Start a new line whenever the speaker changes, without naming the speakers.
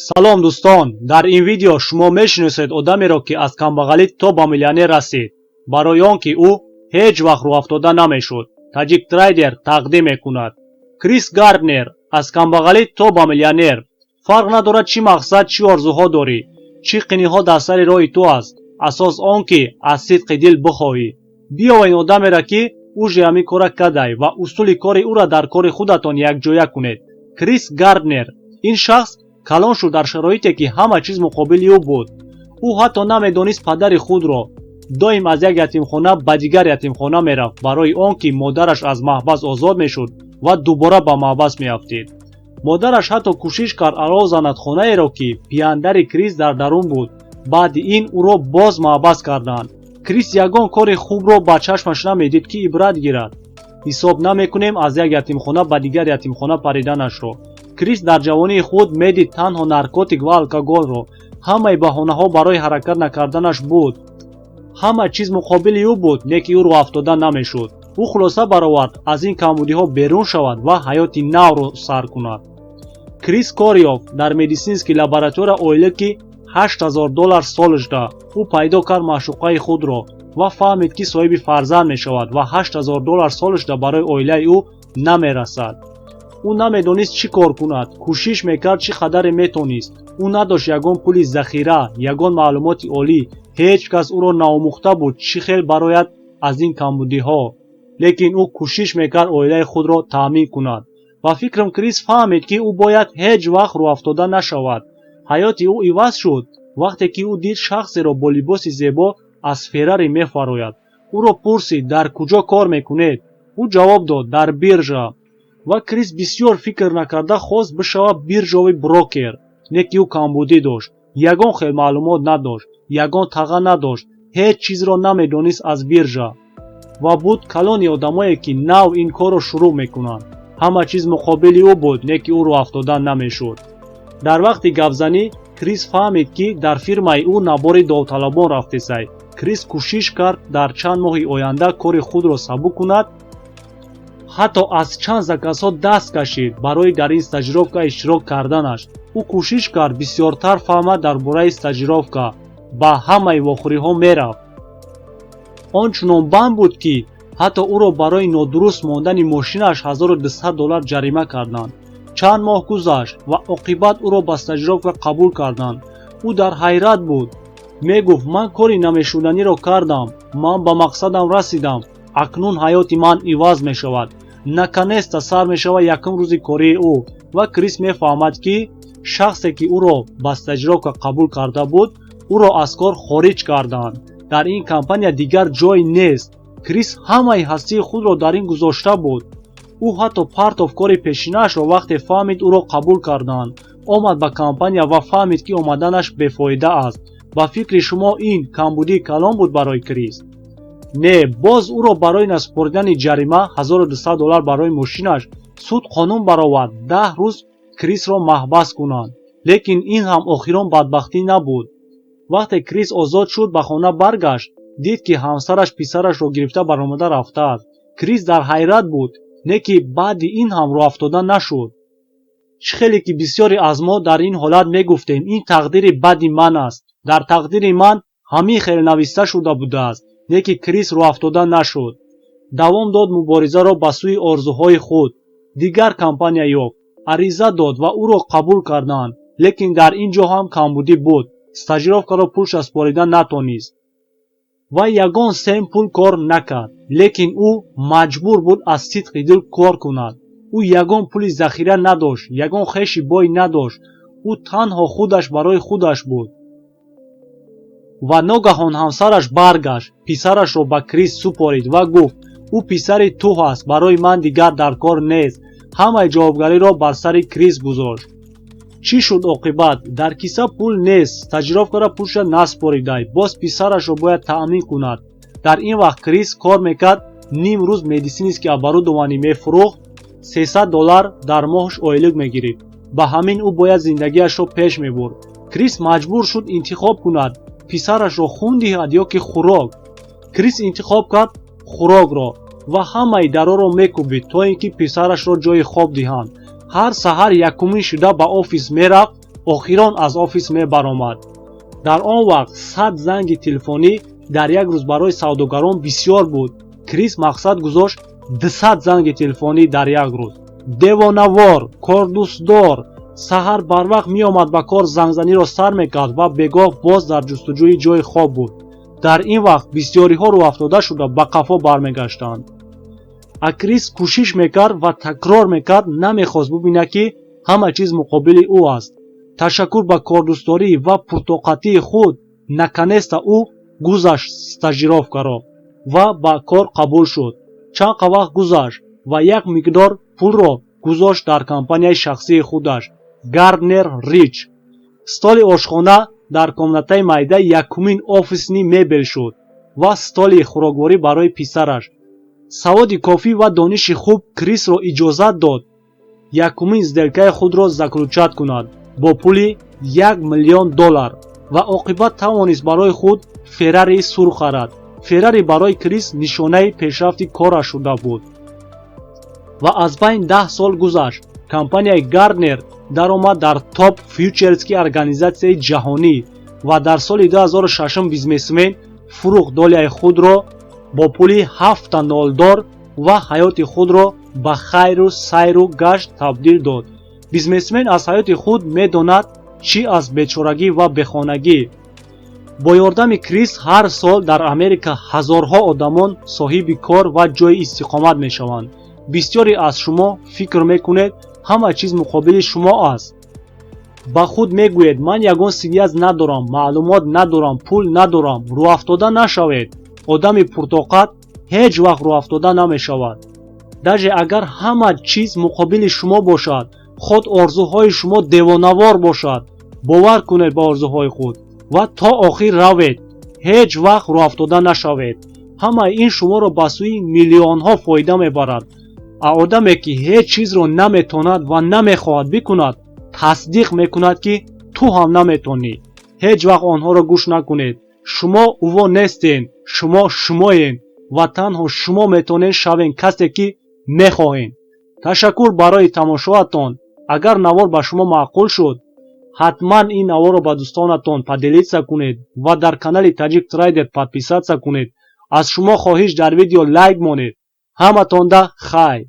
Салом, дӯстон! Дар ин видео шумо мешиносед одамеро, ки аз камбағалӣ то ба миллионер расид, барои он ки ӯ ҳеҷ вақт рӯҳафтода намешуд. Таҷик Трейдер тақдим мекунад: Крис Гарднер, аз камбағалӣ то ба миллионер. Фарқ надорад, чӣ мақсад, чӣ орзуҳо дорӣ, чӣ қиниҳо дар сари роҳи ту аст, асос он ки аз сидқи дил бихоҳӣ. Биёвед одамеро, ки уже ҳамин кора кадай, ва усули кори ӯро дар кори худатон якҷоя кунед. Крис Гарднер. Ин шахс калон шуд дар шароите, ки ҳама чиз муқобили ӯ буд. Ӯ ҳатто намедонист падари худро. Доим аз як ятимхона ба дигар ятимхона мерафт, барои он ки модараш аз маҳбас озод мешуд ва дубора ба маҳбас меафтид. Модараш ҳатто кӯшиш кард алов занад хонаеро, ки пиандари Крис дар дарун буд. Баъди ин ӯро боз маҳбас карданд. Крис ягон кори хубро ба чашмаш намедид, ки ибрат гирад. Ҳисоб намекунем аз як ятимхона ба дигар ятимхона париданашро. Крис дар ҷавонии худ медид танҳо наркотик ва алкоголро. Ҳамаи баҳонаҳо барои ҳаракат накарданаш буд. Ҳама чиз муқобили ӯ буд, не ки ӯ рӯҳафтода намешуд. Ӯ хулоса баровард аз ин камбудиҳо берун шавад ва ҳаёти навро сар кунад. Крис кор ёфт дар медицинский лаборатория, ойлики 8000 доллар солашда. Ӯ пайдо кард маъшуқаи худро ва фаҳмид, ки соҳиби фарзанд мешавад ва 8000 доллар солашда барои оилаи ӯ намерасад. Ӯ намедонист, чӣ кор кунад. Кӯшиш мекард, чӣ қадаре метонист. Ӯ надошт ягон пули захира, ягон маълумоти олӣ. Ҳеҷ кас ӯро наомӯхта буд, чӣ хел барояд аз ин камбудиҳо, лекин ӯ кӯшиш мекард оилаи худро таъмин кунад. Ба фикрам, Крис фаҳмид, ки ӯ бояд ҳеҷ вақт рӯҳафтода нашавад. Ҳаёти ӯ иваз шуд, вақте ки ӯ дид шахсеро бо либоси зебо аз Феррари мефарояд. Ӯро пурсид: «Дар куҷо кор мекунед?» Ӯ ҷавоб дод: «Дар биржа». Ва Крис бисёр фикр накарда хост бишавад биржовый брокер. Не ки ӯ камбудӣ дошт: ягон хел маълумот надошт, ягон таға надошт, ҳеҷ чизро намедонист аз биржа ва буд калони одамое, ки нав ин корро шурӯъ мекунанд. Ҳама чиз муқобили ӯ буд, не ки ӯ рӯҳафтода намешуд. Дар вақти гапзанӣ Крис фаҳмид, ки дар фирмаи ӯ набори довталабон рафтесай. Крис кӯшиш кард дар чанд моҳи оянда кори худро сабук кунад. Ҳатто аз чанд заказҳо даст кашид барои дар ин стажировка иштирок карданаш. Ӯ кӯшиш кард бисёртар фаҳмад дар бораи стажировка. Ба ҳамаи вохӯриҳо мерафт. Он чунон банд буд, ки ҳатто ӯро барои нодуруст мондани мошинаш 1200 доллар ҷарима карданд. Чанд моҳ гузашт ва оқибат ӯро ба стажировка қабул карданд. Ӯ дар ҳайрат буд, мегуфт: «Ман кори намешуданиро кардам, ман ба мақсадам расидам, акнун ҳаёти ман иваз мешавад». Наконец-то сар мешавад якум рӯзи кории ӯ ва Крис мефаҳмад, ки шахсе, ки ӯро ба стажировка қабул карда буд, ӯро аз кор хориҷ карданд. Дар ин компания дигар ҷой нест. Крис ҳамаи ҳастии худро дар ин гузошта буд. Ӯ ҳатто партофт кори пешинаашро, вақте фаҳмид ӯро қабул карданд. Омад ба компания ва фаҳмид, ки омаданаш бефоида аст. Ба фикри шумо, ин камбудии калон буд барои Крис? Не, боз ӯро барои насупоридани ҷарима 1200 доллар барои мошинаш суд қонун баровард 10 рӯз Крисро маҳбас кунанд. Лекин ин ҳам охирон бадбахтӣ набуд. Вақте Крис озод шуд, ба хона баргашт, дид, ки ҳамсараш писарашро гирифта баромада рафтааст. Крис дар ҳайрат буд, не ки баъди ин ҳам рӯҳафтода нашуд. Чӣ хеле ки бисёре аз мо дар ин ҳолат мегуфтем: «Ин тақдири бади ман аст, дар тақдири ман ҳамин хел нависта шуда будааст». Не ки Крис рӯҳафтода нашуд, давом дод муборизаро ба сӯи орзуҳои худ. Дигар компания ёфт, ариза дод ва ӯро қабул карданд. Лекин дар ин ҷо ҳам камбудӣ буд: стажировкаро пулша супорида натонист ва ягон сент пул кор накард. Лекин ӯ маҷбур буд аз сидқи дил кор кунад. Ӯ ягон пули захира надошт, ягон хеши бой надошт. Ӯ танҳо худаш барои худаш буд. Ва ногаҳон ҳамсараш баргашт, писарашро ба Крис супорид ва гуфт: «Ӯ писари ту ҳаст, барои ман дигар дар кор нест». Ҳамаи ҷавобгариро бар сари Крис гузошт. Чӣ шуд оқибат? Дар киса пул нест, стажировкаро пулша насупоридай, боз писарашро бояд таъмин кунад. Дар ин вақт Крис кор мекард, ним рӯз медицинский оборудование мефурӯхт, 300 доллар дар моҳш ойлик мегирифт. Ба ҳамин ӯ бояд зиндагиашро пеш мебурд. Крис маҷбур шуд интихоб кунад: писарашро хун диҳад ё ки хӯрок. Крис интихоб кард хӯрокро ва ҳамаи дароро мекӯбид, то ин ки писарашро ҷои хоб диҳанд. Ҳар саҳар якумин шуда ба офис мерафт, охирон аз офис мебаромад. Дар он вақт 100 занги телефонӣ дар як рӯз барои савдогарон бисёр буд. Крис мақсад гузошт: 200 занги телефонӣ дар як рӯз. Девонавор, кордӯстдор, саҳар барвақт меомад, ба кор зангзаниро сар мекард ва бегоҳ боз дар ҷустуҷӯи ҷои хоб буд. Дар ин вақт бисёриҳо рӯҳафтода шуда, ба қафо бармегаштанд, а Крис кӯшиш мекард ва такрор мекард, намехост бубинад, ки ҳама чиз муқобили ӯ аст. Ташаккур ба кордӯстдорӣ ва пуртоқатии худ, наконец-то ӯ гузашт стажировкаро ва ба кор қабул шуд. Чанд вақт гузашт ва як миқдор пулро гузошт дар компанияи шахсии худаш, Гарднер Рич. Столи ошхона дар комнатаи майда якумин офисный мебел шуд ва столи хӯрокворӣ барои писараш. Саводи кофӣ ва дониши хуб Крисро иҷозат дод якумин сделкаи худро заключать кунад бо пули 1 миллион доллар ва оқибат тавонист барои худ Феррари сурх харад. Феррари барои Крис нишонаи пешрафти кораш шуда буд. Ва аз байн 10 сол гузашт. Компанияи Гарднер даромад дар топ фьючерский организатсияи ҷаҳонӣ ва дар соли 2006 бизнесмен фурӯхт доляи худро бо пули ҳафта нолдор ва ҳаёти худро ба хайру сайру гашт табдил дод. Бизнесмен аз ҳаёти худ медонад чӣ аз бечорагӣ ва бехонагӣ. Бо ёрдами Крис ҳар сол дар Америка ҳазорҳо одамон соҳиби кор ва ҷойи истиқомат мешаванд. Бисёре аз шумо фикр мекунед, ҳама чиз муқобили шумо аст. Ба худ мегӯед: «Ман ягон связь надорам, маълумот надорам, пул надорам». Рӯҳафтода нашавед. Одами пуртоқат ҳеҷ вақт рӯҳафтода намешавад. Даже агар ҳама чиз муқобили шумо бошад, худ орзуҳои шумо девонавор бошад, бовар кунед ба орзуҳои худ ва то охир равед. Ҳеҷ вақт рӯҳафтода нашавед. Ҳамаи ин шуморо ба сӯи миллионҳо фоида мебарад. А одаме, ки ҳеҷ чизро наметонад ва намехоҳад бикунад, тасдиқ мекунад, ки ту ҳам наметонӣ. Ҳеҷ вақт онҳоро гӯш накунед. Шумо ӯво нестен, шумо шумоен ва танҳо шумо метавонед шавен касе, ки мехоҳед. Ташаккур барои тамошоатон. Агар навор ба шумо маъқул шуд, ҳатман ин наворро ба дӯстонатон поделиться кунед ва дар канали Таҷик Трейдер подписаться кунед. Аз шумо хоҳиш: дар видео лайк монед. Ҳаматонда хайр.